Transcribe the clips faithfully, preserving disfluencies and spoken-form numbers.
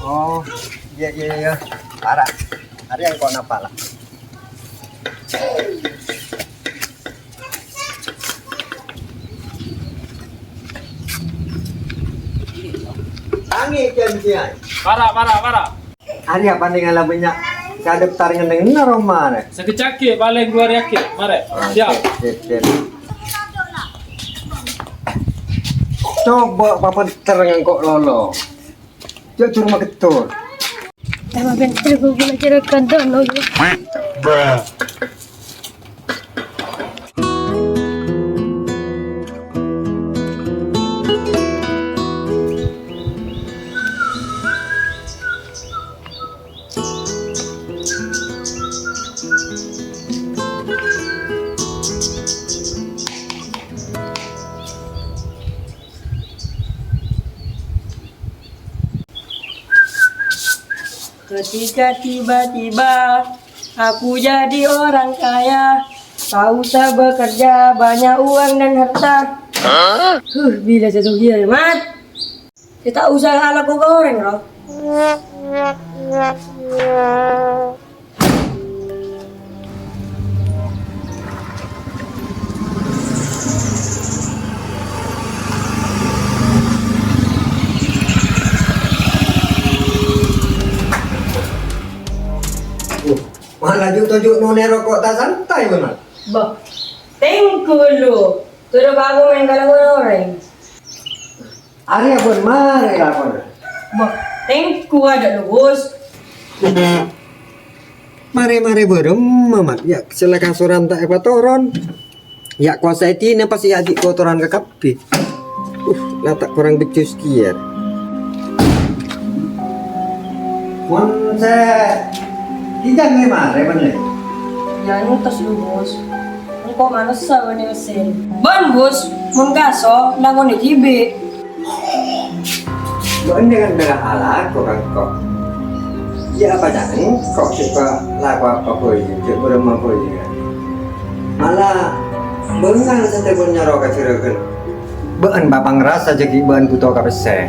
Oh, iyâ, iyâ, iyâ. Para'. Arèya engko' napa la? Tangi janjian. Para', para', para'. Arèya panèka la bânnya' sè adhâftar ngennengnga roma, rè. Sakejjhâ' ghi', palèng duwâ arè ghi'. Marè. Ah, siap. Sip, sip, sip. Coba papènter ngangko' lolo. Jhâ' jhur magettor. Tama bentar gue guna cara kandang, no. Ketika tiba-tiba aku jadi orang kaya, tak usah bekerja, banyak uang dan harta. Huh, bila sasugihan, Mat. Kita usah ala kok orang, bro. Malah ju' toju' none roko' ta' santai, Bang. Bah, tengku lu. Terus aku main kalah orang. Arèya bân marè lakona. Bah, tengku ada lu, Bos. Marè-marè bârâmma, Mat? Ya', sella kasoran ta' èpatoron. Ya', kowasa è dinna pas ya' andi' kotoran kakabbhi. Uh, la ta' korang beccus kèya. Mon sè ghijang lè marè, bân lè. Ya, nyotos lu, Bos. Engko' manossa bânnè mesin. Bân, Bos, mon kaso, lakonè dhibi'. Bâ'na kan bella alako, Kangko. Iyâ, apa jhâ' engko' sè pa-, lako apa bhâi, jhâ' bârâmma bhâi, ya. Mala bângal satèya bân nyoro ka jhurâghân. Bâ'ân papangrasa jhâ' ghi' bâ'ân bhuto ka pèssè.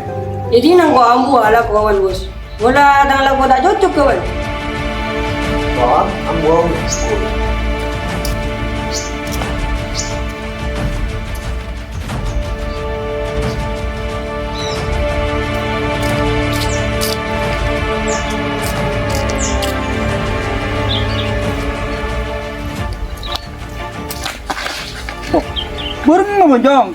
Jadi nangko' ambu alako, Bos. Mola tang lako ta' cocok, kawan. Wah, ambong. Oh, bârâmma, Jong?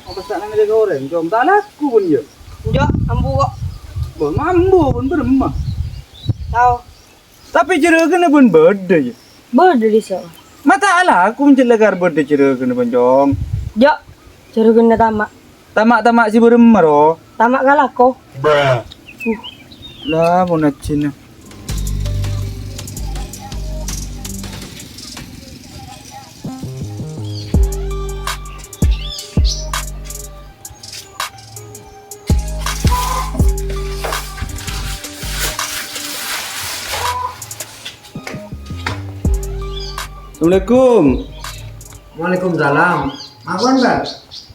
Apa sa' nang jaga orèng, Jong? Ta' laku, bun, ya? Enjâ', ambu kok. Bâ, mambu, bun, bârâmma? Tao. Tapè jhurâghânna bun bâdâ, ya? Bâdâ, dissa'. Ma' ta' laku, bun, jhâ' lakar bâdâ jhurâghânna, bun, Jong. Jhâ', jhurâghânna tama'. Tama'-tama' sè bârâmma, ro? Tama' ka lako. Uh. La, mon ajjhina. Assalamualaikum. Waalaikumsalam. Mapon, Bang?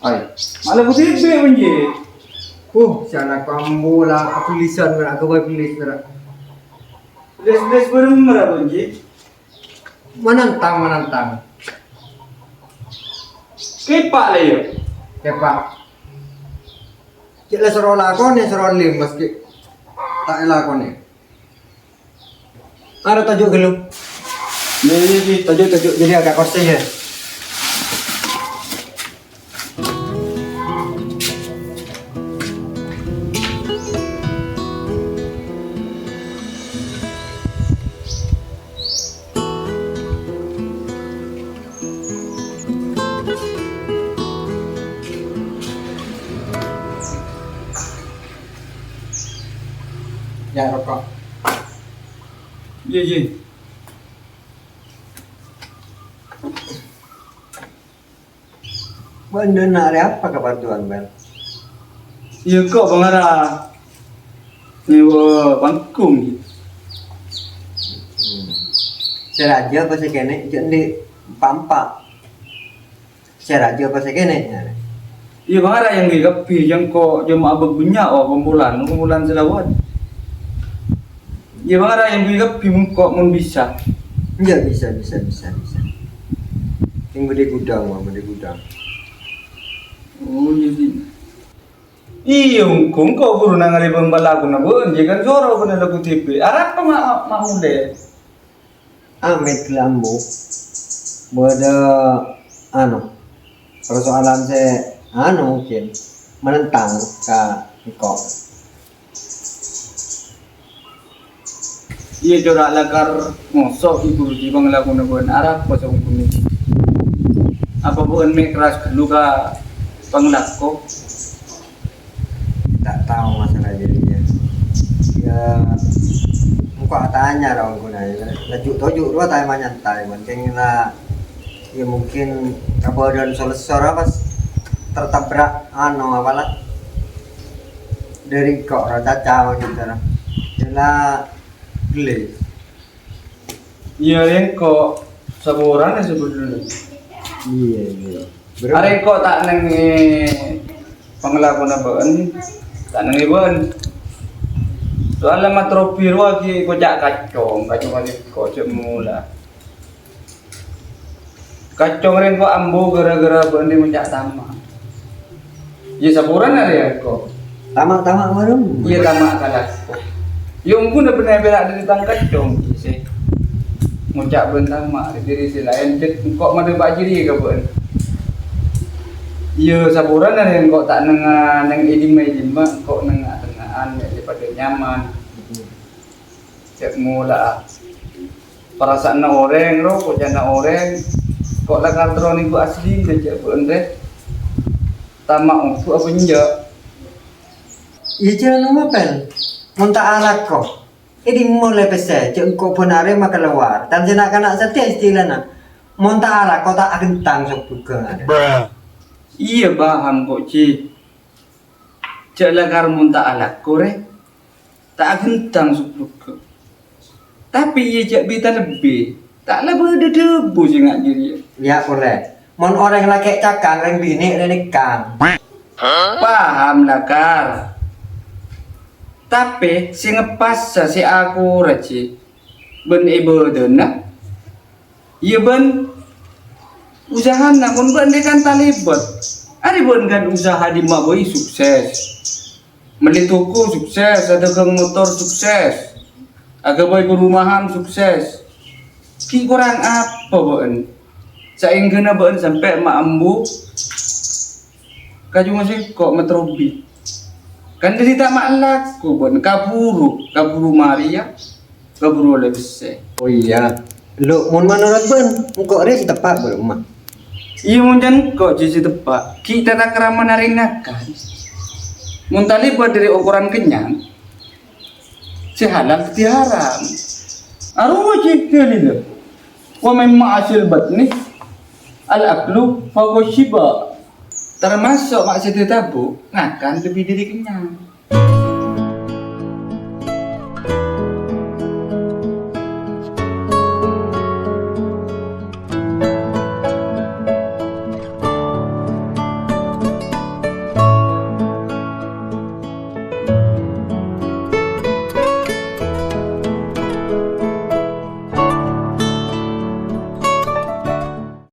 Ay, malah putih be, Bang Ji. Uh, sana kambu la, aku lisan, aku bagus, Bang. Belis-belis bârâmma, Bang Ji? Manantang, manantang. Kèpa' la, ya? Kèpa'. Cè' la soro lakonè, soro lim, maskè ta' èlakonè. Arè toju' ghâllu. Iyâ, iyâ, Ji. Toju', toju'. Jadi agak korsè, ya. Ya, roko'. Iyâ, Ji. Bâ'na na' arè apa kaparduwân, Bel? Iyâ, kok, Bang Ara. Nyèwa panggung. Hmm. Sè rajâ apa sè kènè'? Jhâ' andi' pa-empa'. Sè rajâ apa sè kènè'? Iyâ, Bang Ara, yang ghi kabbhi, yang kok jemaah bâbunnya, oh, kumpulan, kumpulan selawat. Iyâ, mara èngghuy kabbhi mongko mon bisa. Iyâ, bisa, bisa, bisa, bisa. Sing bâdâ è ghudhâng, Bang, bâdâ è ghudhâng. Oh, iyâ, sih. Iyâ, engko', engko' buru nangalè bân-, bân laguna bâ'ân, jhâ' kan soro bân lagu T V. Arapa ma', ma' molè? Amèt ghellâ' ambu. Bâdâ, anu, persoalan sè, anu, mungkin menentang ka engko'. Iyâ, cora' lakar moso ghi' buru jhâ' panglakona bâ'ân arapa songghuna. Apa bâ'ân mè' kerras ghâllu ka panglako? Ta' tao masalah jârèya. Iyâ, engko' atanya ra ongguna, iyâ. Laju toju' rowa ta' manyantai, penting la, iyâ, mungkin kabâdâ'ân so-, lesso ra pas tertabrak, anu, apa la? Dâri engko' ra caca gitu ra. Iyâ la, ghellâ'. Iyâ, engko' saporana sabellunna. Iyâ, iyâ. Arèya engko' ta' nèngè panglakona bâ'ân, ta' nèngè bâ'ân. Soalla matrobi rowa ghi' koca' kacong, kacong kacong jhâ' mola. Kacong rèng ko' ambu gara-gara bâ'ân rè ngoca' tama'. Iyâ, saporana rè ko'. Tama'-tama' warung. Iyâ, tama' ka lako. Iyâ, ongguna bânnè pèra' dâri tang kacong, sè ngoca' bâ'ân tama', dâri sè laèn, cè' engko' madhâpa' jârèya ka bâ'ân. Iyâ, saporana rè engko' ta' nènga-, nèng è dimma-dimma, engko' nènga'-tengnga'an, mè' sè padâ nyaman. Cè' mola'a. Parasaanna orèng, ro, koca'na orèng. Ko' lakar terro nèngghu aslina, cè' bâ'ân rè. Tama' ongghu apa enjâ'? Iyâ, jhâ' noma, Pel. Mon ta' alako, è dimma ollè pèssè, jhâ' engko' bân arè makalowar. Tan sè na'-kana' satèya istilana. Mon ta' alako, ta' aghentang sobbhurghâ. Iyâ, paham ko', Ji. Jhâ' lakar mon ta' alako, rè. Ta' aghentang sobbhurghâ. Tapè iyâ jhâ' bita lebbi, ta' la bâdâ dhâbu sè nga' jârèya. Iyâ polè, mon orèng lakè' cakang, rèng binè' rè nèkang. Paham, lakar. Tapè sè ngepassa sè akora, Ji, bân è bâdâna. Iyâ, bân usahana, mon bâ'ân rè kan talèbât. Arè bâ'ân kan usaha dimma bhâi sukses. Mellè toko sukses, adhâghâng motor sukses. Aghâbây perumahan sukses. Ghi' korang apa bâ'ân? Saèngghâna bâ'ân sampè' ma' ambu Kaju ngasè ko' matrobi. Kan dâri ta' ma' lako bân kabhuru, kabhuru marèya, kabhuru ollè pèssè. Oh iyâ. Lo, mon manorot bân, engko' rè sè teppa' bârâmma? Iyâ, mon can engko' jiyâ sè teppa'. Ghi' tata krama narèng ngakan. Mon talèbât dâri okoran kennyang, sè halal dhâddhi haram. Arowa jiyâ dalilla. Wa mimma hasil batni al-aklu fahuwa syiba'. Tamaso' ma' sè ètabuk, ngakan lebbi dâri kennyang.